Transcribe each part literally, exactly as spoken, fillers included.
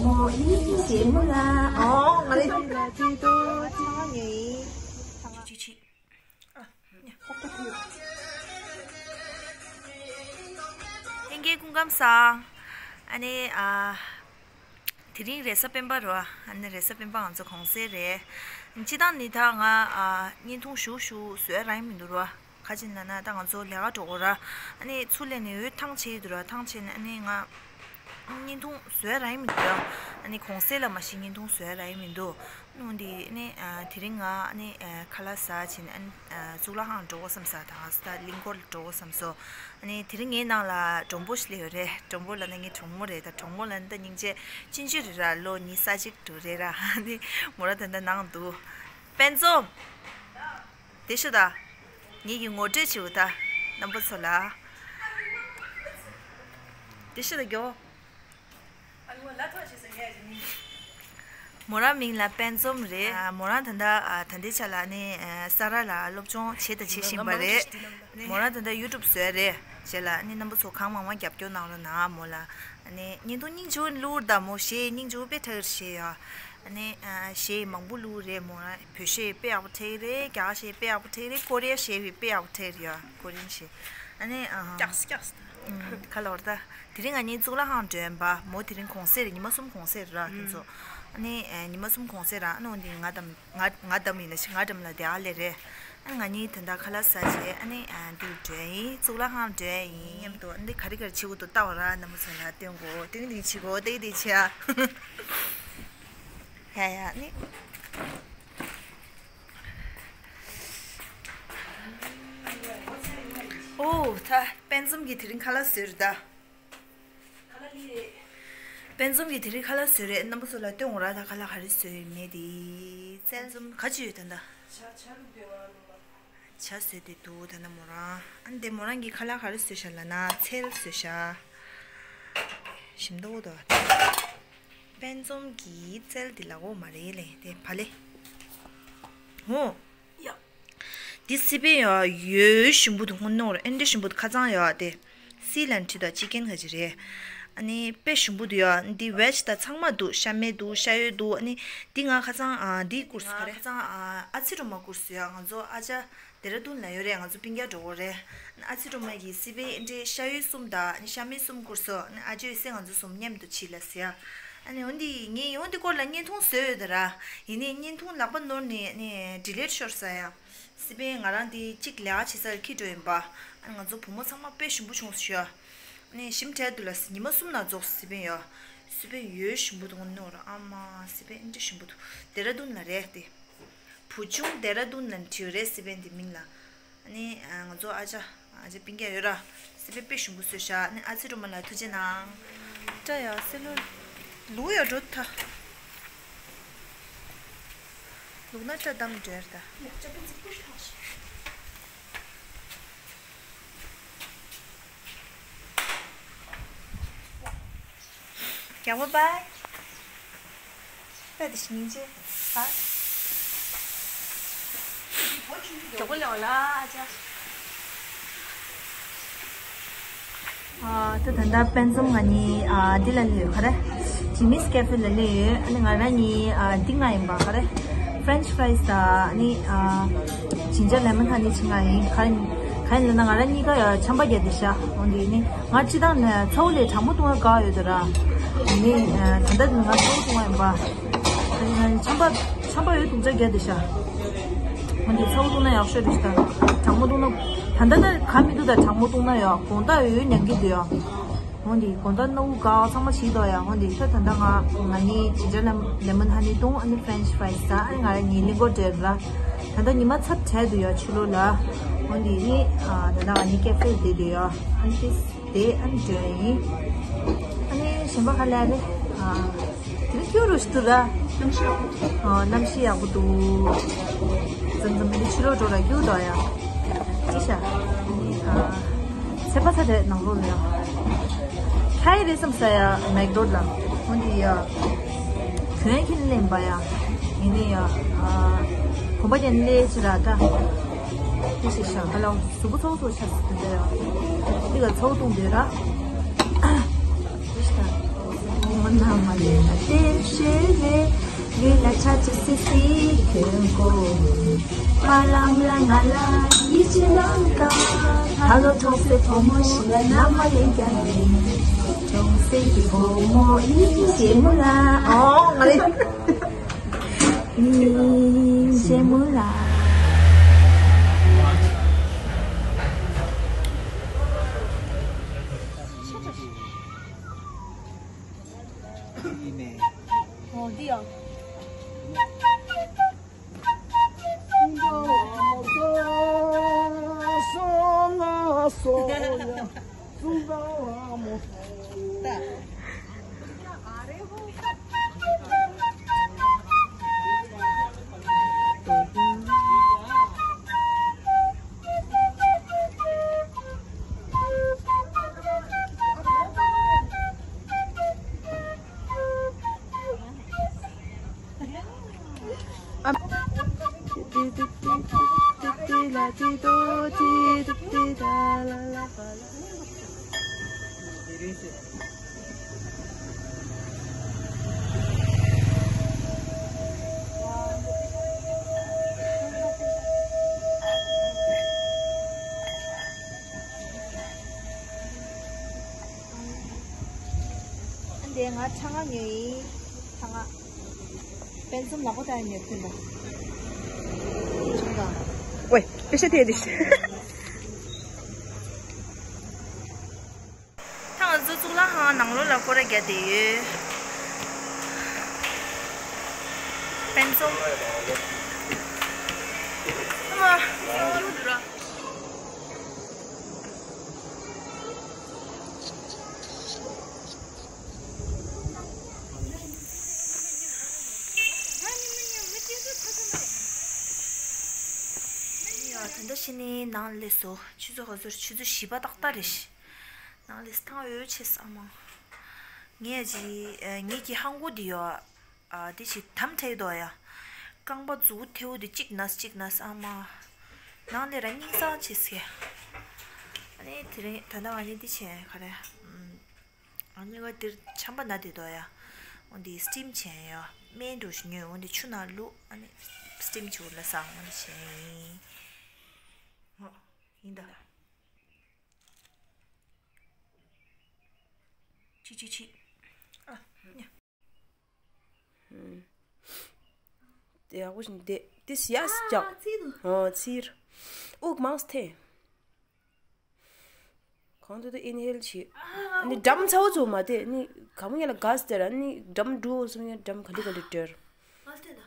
ཨོ་ང་རེ། ལྷན་རྒྱས་སྐུ་ཁམས་བཟང་། ཨ་ནི་ཨ། དེ་རིང་རེས་གཟའ་སྤེན་པ་རེད་བ། ཨ་ནི་རེས་གཟའ་སྤེན་པ་ང་ཚོ་གུང་སེང་རེད། སྤྱིར་བཏང་ནི་ད་ང་ཨ། བརྙན་ཐུང་ཞུ་ཞུ་བཟོ་ཡ་རག་གི་མི་འདུག་ར། ག་ཅི་ན་ན་ད་ང་ཚོ་ལས་ཀ་འགྲོ་དགོས་ར། ཨ་ནི་ཚུར་སླེབས་ནས་འོ་ཐང་ཆད་ཡི་འདུག་ར། ཐང་ཆད་ནས་ཨ་ནི་ང་བརྙན་ཐུང་བཟོ་ཡ་རག་གི་མི་འདུག་ཡ། ཨ་ནི་གུང་སེང་ལ་མ་གཞི་བརྙན་ཐུང་བཟོ་ཡ་རག་གི་མི་འདུག་ཨ་ནི་འདི་ནི་ཨ། དེ་རིང་ང་ཨ་ནི་ཨ། ཁ་ལག་ཟ་བྱས་ནས་ཨ་ནི་ཨ། གཙུག་ལག་ཁང་འགྲོ་དགོས་བསམ་ས་དང་ས་གླིང་སྐོར་ལ་འགྲོ་དགོས་བསམ་སོང་། ཨ་ནི་དེ་རིང་ངའི་ནང་ལ་མགྲོན་པོ་ཞིག་སླེབས་ཡོད་རེད། མགྲོན་པོ་ལབ་ན་ངའི་གྲོགས་མོ་རེད། ད་གྲོགས་མོ་ལབ་ན་ད་སྙིང་རྗེ་ཅན་ཅིག་རེད་ར། ལོ་ཉི་ཤུ་རྩ་གཅིག་འགྲོ་རེད་ར། ཨ་ནི་མོ་རང་ད་ལྟ་ནང་འདུག་དཔལ་འཛོམས། དེ་ཤོད་ད། ངེད་ཀྱི་ངོ་སྤྲོད་བྱེད་འོ་ད། རྣམ་པ་ཚོ་ལ། དེ་ཤོད་ད་མགྱོགས། མོ་རང་མིང་ལ་དཔལ་འཛོམས་རེད། ཨ། མོ་རང་ད་ལྟ་ཨ། ད་ལྟའི་ཆ་ལ་ནི་ཨ། ས་ར་ལ་སློབ་སྦྱོང་བྱས་དང་བྱེད་བཞིན་པ་རེད། མོ་རང་ད་ལྟ་ཡུ་ཊུབ་བཟོ་ཡ་རེད། བྱས་ལ་ནི་རྣམ་པ་ཚོ་གང་མང་མང་རྒྱབ་སྐྱོར་གནང་རོགས་གནང་མོ་ལ། ཨ་ནི་བརྙན་ཐུང་སྙིང་རྗེ་པོ་བླུགས་ད་མོ། གཞས་སྙིང་རྗེ་པོ་དཔེ་ཁྲ་ཁྲ་བྱས་ཡོད། ཨ་ནི་ཨ། གཞས་མང་པོ་བླུགས་རེད། མོ་རང་བོད་གཞས་དཔེ་ཡག་པོ་འཁྲབ་རེད། རྒྱ་གར་གཞས་དཔེ་ཡག་པོ་འཁྲབ་རེད། ཀོ་རི་ཡ་གཞས་དཔེ་ཡག་པོ་འཁྲབ་རེད་ཡ། ཀོ་རི་ཡན་གཞས། ཨ་ནི་ཨ། ཀྱགས་ཀྱགས། ཨུམ། ག་ལབ་ར་ད། དེ་རིང་ང་གཉིས་གཙུག་ལག་ཁང་འགྲོ་ཡིན་པ། མོ་དེ་རིང་གུང་སེང་རེད། ཉི་མ་གསུམ་གུང་སེང་རེད་ར་ཁྱོད་ཚོ། ཨ་ནི་ཨ། ཉི་མ་གསུམ་གུང་སེང་ར། ཨ་ནི་འོ་འདི་ང་དམ་ང་ང་དམ་ཡིན་ན་ཤི། ང་དམ་ལ་དེ་ཨ་ལེ་རེད། ཨ་ནི་ང་གཉིས་ད་ལྟ་ཁ་ལག་ཟ་བྱས་ཨ་ནི་ཨ། འདིར་འགྲོ་ཡ་ཡིན། གཙུག་ལག་ཁང་འགྲོ་ཡ་ཡིན། མཉམ་དུ་ཨ་འདི་ག་རེ་ག་རེ་བྱེད་དགོས་འདུག་ལྟ་བ་ར། རྣམ་པ་ཚོ་ལ་སྟོན་དགོས། ཏིང་ཏིང་བྱེད་དགོས། ཏིང་ཏིང་བྱེད་ཨ། ཡ་ཡ་ནི། ཨོ་ད་དཔལ་འཛོམས་ཀྱིས་དེ་རིང་ཁ་ལག་བཟོས་རེད་ད། དཔལ་འཛོམས་ཀྱིས་དེ་རིང་ཁ་ལག་བཟོས་རེད། རྣམ་པ་ཚོ་ལ་སྟོན་འོ་ར། ད་ཁ་ལག་ག་རེ་བཟོས་ཡོད་མེད་དེ། དཔལ་འཛོམས་ག་ཅི་ཡོད་ད་ད། ཇ་བཟོས་ཏེ་འདུག་ད་ན་མོ་རང་། ཨ་འདི་མོ་རང་གིས་ཁ་ལག་ག་རེ་བཟོས་ཤག་ལབ་ན་ཚལ་བཟོས་ཤག་ཞིམ་མདོག་དོ། དཔལ་འཛོམས་ཀྱིས་ཚལ་འདི་ལ་འོ་མ་རེད་ལེ་དེ་བ་ལེ། ཧོ། ཡ། འདི་སི་པན་ཡོ་ཡོད་ཞིམ་པོ་འདུག་སྔོན་ནོར་ཨེ་འདྲ་ཞིམ་པོ་འདུག་ཁ་ཚང་ཡོ་དེ། སི་ལན་ཁྲི་དང་ཅི་ཀན་ག་ཅི་རེད། ཨ་ནི་དཔེ་ཞིམ་པོ་འདུག་ཡ། འདི་ཝེཇ་དང་ཚང་མ་འདུག་ཤ་མེད་འདུག་ཤ་ཡོད་འདུག་ཨ་ནི་འདི་ང་ཁ་ཚང་ཨ་འདི་བསྐུར་སོང་། ཁ་རེ་ཁ་ཚང་ཨ་ཨ་ཚི་སྒྲོལ་མ་བསྐུར་སོང་ཡ། ང་ཚོ་ཨ་ཅག་ལྡེ་ར་ལྡུན་ལ་ཡོད་རེད། ང་ཚོ་སྤུན་ཀྱག་འགྲོ་གི་རེད། ཨ་ཚི་སྒྲོལ་མ་གིས་སི་པན་ཨེ་འདྲའི་ཤ་ཡོད་གསུམ་དང་ཨ་ནི་ཤ་མེད་གསུམ་བསྐུར་སོང་། ཨ་ནི་ཨ་ཅོ་ཡོད་སའི་ང་ཚོ་གསུམ་མཉམ་དུ་ཕྱིན་ལ་ཟེར་ཡ། ཨ་ནི་འོན་ཏེ་ངས་འོན་ཏེ་སྐོར་ལ་བརྙན་ཐུང་བཟོས་ཡོད་ད་ར། ཡིན་ནའི་བརྙན་ཐུང་ལག་པ་ནོར་ནས་ཨ་ནི་ཌི་ལིཊ་ཤོར་སོང་ཡ། སི་པན་ང་རང་དེ་གཅིག་ལས་ཀ་བྱེད་སར་འཁྱེར་འགྲོ་ཡིན་པ། ཨ་ནི་ང་ཚོ་བུ་མོ་ཚང་མ་དཔེ་ཞིམ་པོ་བྱུང་ཟེར་ཞུ་ཡ། ཨ་ནི་ཞིམ་དྲགས་འདུག་ལ་ཟེར། ཉི་མ་གསུམ་ནང་རྫོགས་སི་པན་ཡོད། སི་པན་ཡོད་ཞིམ་པོ་འདུག་ནོར་ཨ་མ་སི་པན་ཨེ་འདྲ་ཞིམ་པོ་འདུག་ལྡེ་ར་ལྡུན་ལ་རེད་དེ། བུ་ཆུང་ལྡེ་ར་ལྡུན་ལ་བྲིས་ཡོད་རེད་སི་པན་དེ་མིང་ལ། ཨ་ནི་ཨ་ང་ཚོ་ཨ་ཅག་ཨ་ཅག་སྤུན་ཀྱག་ཡོད་ར། སི་པན་དཔེ་ཞིམ་པོ་བཟོས་ཤག་ཨ་ནི་ཨ་ཚི་སྒྲོལ་མ་ལ་ཐུགས་རྗེ་གནང་། སྐྲ་ཡ་སི་ལུ་ལུག་ཡ་འགྲོ་ཐ། ལུག་ན་སྐྲ་བསྡམས་འདྲེར་ད། རྒྱག་པ་པ། པད་དེ་ཤི་ཉིན་ཅེ། པ། རྒྱག་པ་ལོ་ལ་ཨ་ཅག་ཨ་ད་ད་ལྟ་དཔལ་འཛོམས་ང་གཉིས་ཨ་འདི་ལ་སླེབས་ཡོད་ག་རེ། ཇི་མིས་ཀེ་ཧྥེ་ལ་སླེབས་ཡོད། ཨ་ནི་ང་རང་གཉིས་ཨ་འདི་ང་ཡིན་པ་ག་རེ། ཕ་རེན་ཆི་ཕ་རའི་སི་དང་ཨ་ནི་ཨ་ཇིན་ཇར་ལེ་མོན་ཧ་ནི་ཆི་ང་ཡིན། ག་རེ་ག་རེ་ལབ་ན་ང་རང་གཉིས་ཀ་ཡ་ཆམ་པ་བརྒྱབ་བསྡད་ཤག་འོན་ཏེ་ནི་ང་སྤྱིར་བཏང་ནས་ཚ་བོ་ལས་གྲང་མོ་བཏུང་ན་དགའ་ཡོད་དོ་ར། ཨ་ནི་ཨ་ད་ལྟ་ང་ཚ་བོ་བཏུང་བ་ཡིན་པ། ཨ་ནི་ཆམ་པ་ཆམ་པ་ཡོད་སྡུག་ཅག་བརྒྱབ་བསྡད་ཤག་འོན་ཏེ་ཚ་བོ་བཏུང་ན་ཡག་ཤོས་རེད་ཤག་གྲང་མོ་བཏུང་ན་ད་ལྟ་ད་ག་མི་འདུག་ད་གྲང་མོ་བཏུང་ན་ཡ་དགོང་དག་ཡོད་མྱང་གི་འདུག་ཡ། འོན་ཏེ་དགོང་དག་སྣ་བུག་ག་ཚང་མ་བྱིས་དོ་ཡ། འོན་ཏེ་ཁྱོད་ད་ལྟ་ང་ང་གཉིས་ཇིན་ཇར་ལེ་མོན་ཧ་ནི་བཏུང་། ཨ་ནི་ཕ་རེན་ཆི་ཕ་རའི་སི་ཟ། ཨ་ནི་ང་རང་གཉིས་གླིང་སྐོར་འགྲོ་ར། ད་ལྟ་ཉི་མ་ཚ་དྲགས་འདུག་ཡ་ཕྱི་ལོགས་ལ། འོན་ཏེ་ནི་ཨ་ད་ལྟ་ང་གཉིས་ཀེ་ཧྥེ་བསྡད་འདུག་ཡ། ཨ་ནི་ཏིས་དེ་ཨ་ནི་འགྲོ་ཡ་ཡིན། ཨ་ནི་གཞན་པ་ག་ལེ་རེད་ཨ། དེ་ནི་སྐྱུ་རུ་ཞིག་འདུག་ར། གནམ་གཤིས་ཡག་པོ་འདུག་འཛམ་འཛམ་འདི་ཕྱི་ལོགས་འགྲོ་ར་སྐྱུ་འདུག་ཡ། ཅི་ཤ། ཨ་ཚད་པ་ཚ་དྲགས་ནང་ལོགས་ལ་ཡ། ཁ་ཡི་རེད་བསམ་ས་ཡ་མེག་ཌོ་ནལ་ལ། འོན་ཏེ་ཡ། གྱོན་ཁྱེར་ལེན་པ་ཡ། ཡིན་ནི་ཡ། ཨ་གོམ་པ་ཅན་ལས་ཅི་ར་ད། ཅི་ཤ་ཤ་ཧ་ལོ་གཟུགས་པོ་ཚ་བོ་ཚ་བོ་ཆགས་སུ་དེ་འདྲ་ཡ། འདི་ག་ཚ་བོ་བཏུང་འདོད་ར། ཅི་ཤ་ད། འོ་འདི་ཡང་། འདི་ང་ཁྲ་ང་ཉོས་ཡིན། ཁྲ་ང་། དཔེ་མཚམས་ལག་པ་བཏགས་ཉོས་ཐོན་པ། ཆུང་དང་། ཝེ། པེ་ཤ་དེ་རེད། ད་ང་ཚོ་གཙུག་ལག་ཁང་ནང་ལོགས་ལ་སྐོར་ར་རྒྱག་བསྡད་ཡོད། དཔེ་མཚམས། ཨ་མ། ཡ། ད་ལྟ་ཕྱི་ནས་ནང་སླེབས་སོང་། ཆུ་ཚོད་ག་ཚོད་རེད། ཆུ་ཚོད་བཞི་པ་ཏག་ཏག་རེད། ནང་སླེབས་ཐང་འོད་ཆེ་ས་མ། ངས་ཅི། ཨ། ངེད་ཀྱི་ཧང་གོ་འདི་ཡོད། ཨ། འདི་ཞིག་དམ་ཐེ་དོ་ཡ། རྐང་པ་མཛུབ་ཐེའུ་འདི་གཅིག་ན་གཅིག་ན་ས་མ། ནང་སླེབས་ར་སྙིང་གསང་ཆེ་སེ། ཨ་ནི་དེ་རིང་ད་ལྟ་ང་གཉིས་འདི་བྱས་ག་རེ། ཨ་ནི་ང་འདིར་ཆམ་པ་ན་བསྡད་དོ་ཡ། འོ་འདི་སི་ཊིམ་བྱས་ཡ། སྨན་འགྲོ་ཞིག་ཉོས། འོ་འདི་ཆུ་ནང་བླུགས། ཨ་ནི་སི་ཊིམ་བྱས་འོ་ལ་ས་འོ་འདི་བྱས་ཡིན། འོ་ཡིན་ད། ཆི་ཆི་ཆི། ཨ། ཉ། དེ་ཡག་པོ་ཞིག་འདེད་དེ་ཡ་ཨ་ཀྱག་ཚིག་འདུག་ཨོ་ཚིར། དབུགས་མང་སྟེ། གང་དུ་དུ་ཨིན་ཧེལ་བྱེད། ཨ་ནི་འགྲམ་ཚ་བོ་ཚོ་མ་དེ་ནི་ག་མོ་ཡ་ལ་ག་སྟེར། ཨ་ནི་འགྲམ་འགྲོ་སོང་ཡ་འགྲམ་ག་ལི་ག་ལི་སྟེར། ངལ་དེ་ན།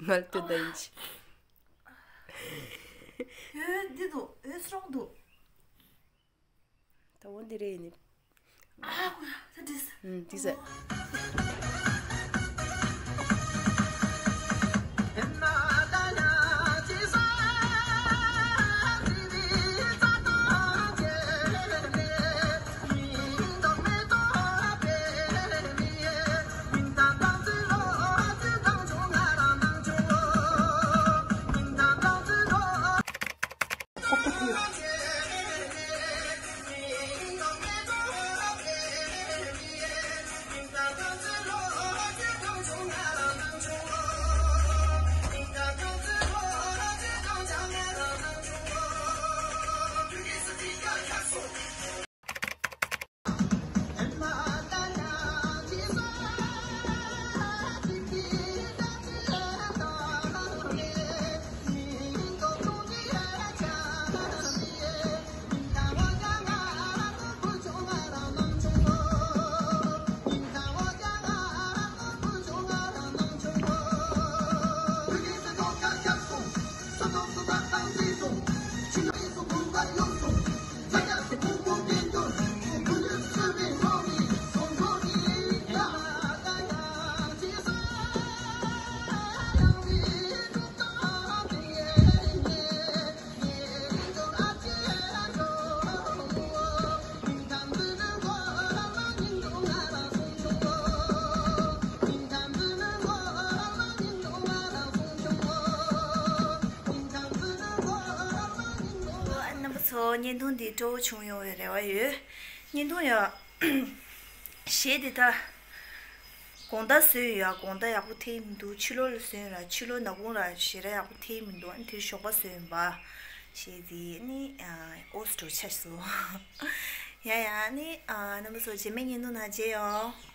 ངལ་དེ་ད་ཡིན་ཅི། ཡོད་འདི་འདུག་ཡོད་སྲོང་འདུག་ད་འོ་འདི་རེད་ནི། ཨ་ཁུ་ད་འདྲི་ས། ཨུམ་འདྲི་ས། རྣམ་པ་ཚོ་བརྙན་ཐུང་འདི་སྤྲོ་བོ་བྱུང་ཡོང་བའི་རེ་བ་ཡོད། བརྙན་ཐུང་ཡ། གཞས་འདི་ད། དགོང་དག་བཟོས་ཡོད། དགོང་དག་ཡག་པོ་ཐེབས་མི་འདུག་ཕྱི་ལོགས་ལ་བཟོས་ཡོད་ར། ཕྱི་ལོགས་ནག་ཁུང་ར་ཞེ་དྲག་ཡག་པོ་ཐེབས་མི་འདུག་ཨ་ནི་དེར་ཞོགས་པ་བཟོས་ཡིན་པ། ཞེས་དེ་ནི་ཨོ་སི་ཊོ་ཆ་སོ། ཡ་ཡ་ནི་རྣམ་པ་ཚོ་རྗེས་མའི་བརྙན་ཐུང་ནང་མཇལ་ཡོང་།